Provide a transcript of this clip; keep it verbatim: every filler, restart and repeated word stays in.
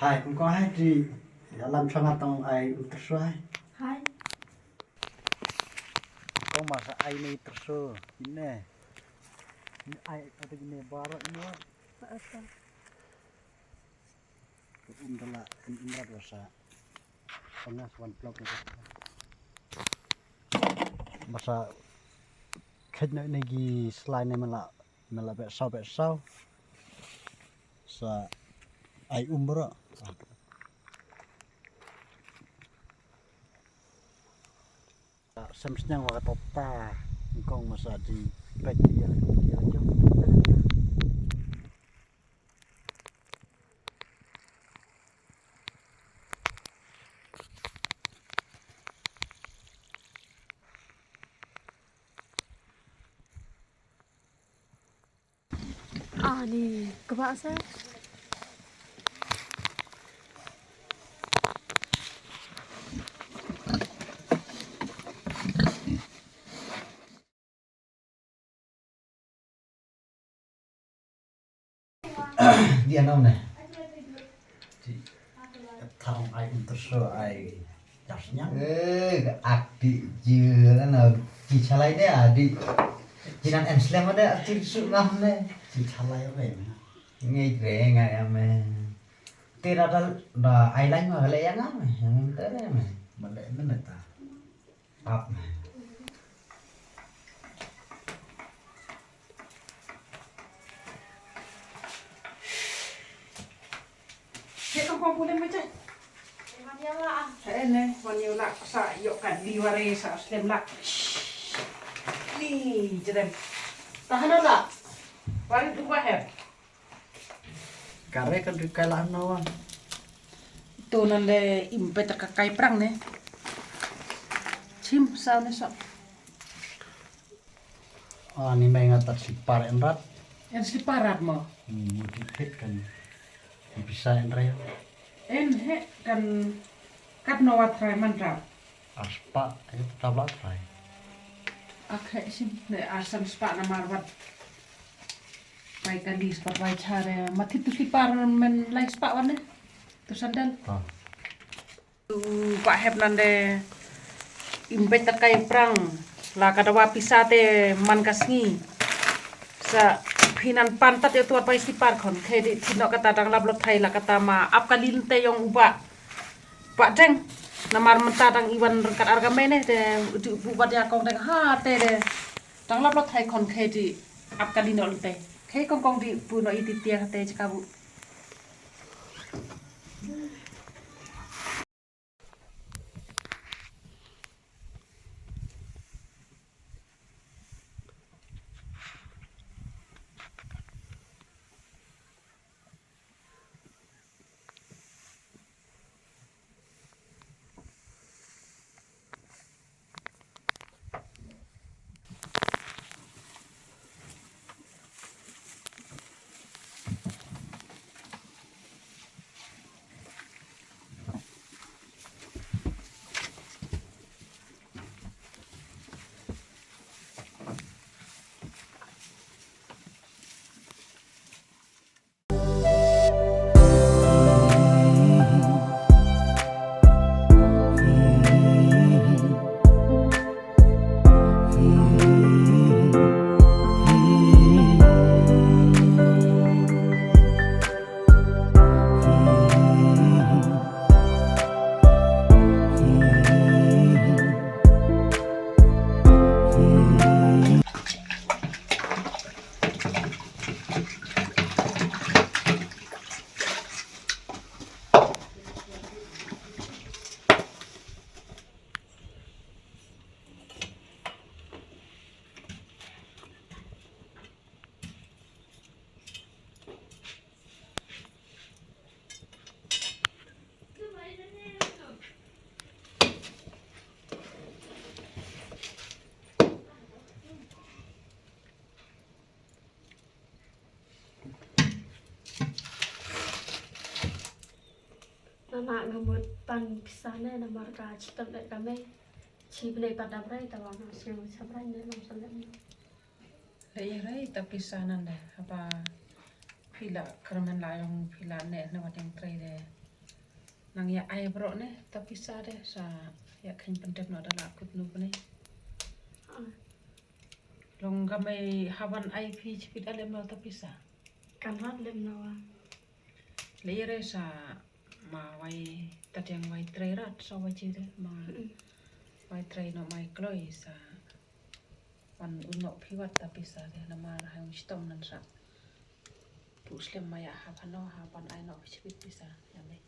Ai, kum kong hai ti. Ya lam changa tong ai um tersu hai. Hai. Kong masa ai ni tersu. Ini. Ini ai atau ini baru ini. Apa? Um dala in imrat wasa. Panas wan plok ni. Masa khet na ini gi slai ni mala mala pek saw pek saw. Sa ai um bro. Sem sniang wa ka tota. Kong masa di pek di ya lagi di ya lagi. Ani kebak sa. Dia nom ne. Thang ai um tersu ai. Jas nyang. Eh, ak di ji na ji chalai de adi. Jinan em slem de ati su ngam ne. Ji chalai re. Ngai re ngai ame. Tira dal da ai lai ma le yang ame. Yang tere ame. Male mene ta. Ap. Cek kong kong pulen baca. Wan ïa la. Eh ne, wan ïa la sa yok ka di ware sa slem la. Ni jerem. Tahan la. Wari tu baher. Kare kan ri kai la na wa. Tu nan de impe ter ka kai prang ne. Chim sa ne sa. Ah, ni mai nga tat slipar en rat. En slipar rat mo. Hmm, mu ti pit kan. Ni pisa en rai. En he kan kat no wa trai man rap. Ar spah, eh, ta bla trai. Ak he sim ne ar san spah na mar wat. Pai kali spah pai chare. Mathit tu slipar men lai spah wan ne. Tu sandal. Ah. Tu ba hep nan de im beit ta kai prang la ka dawa pisa te man ka sngi. Sa phi nan pan tat ïa tuat bai slipar khon khe di thino kata dang lap lot thai la kata ma ap ka lin te yong u ba ba deng. Namar mynta dang iwan ryngkat ar ka mei ne te di bu ba dia kong deng ha te de dang lap lot thai khon khe di ap ka lin ol te khe kong kong di bu no iti tiang te chika bu. Nana nga mut pan pisa ne namar ka chitom de ka mei. Chi bnei pat dam rai ta wa nga sngew chap rai ne long san de. Le ïa rai ta pisa nan de haba phi la kyrmen la yong phi la ne na wat yang trei de. Nang ïa ai bro ne ta pisa de sa ïa khein pyntep noh da la kut nu bne. Long ka mei haban ai phi chipit alem lo ta pisa. Kan rat lem nawa. Le ire sa ma wai tatiang wai trei rat sa wai chi de ma wai trei no mai kloi sa. Wan un nok phi wat ta pisa de namar ha un stom nan sa. Pu slem ma ïa ha phano ha ban ai nok phi chipit pisa ïa me.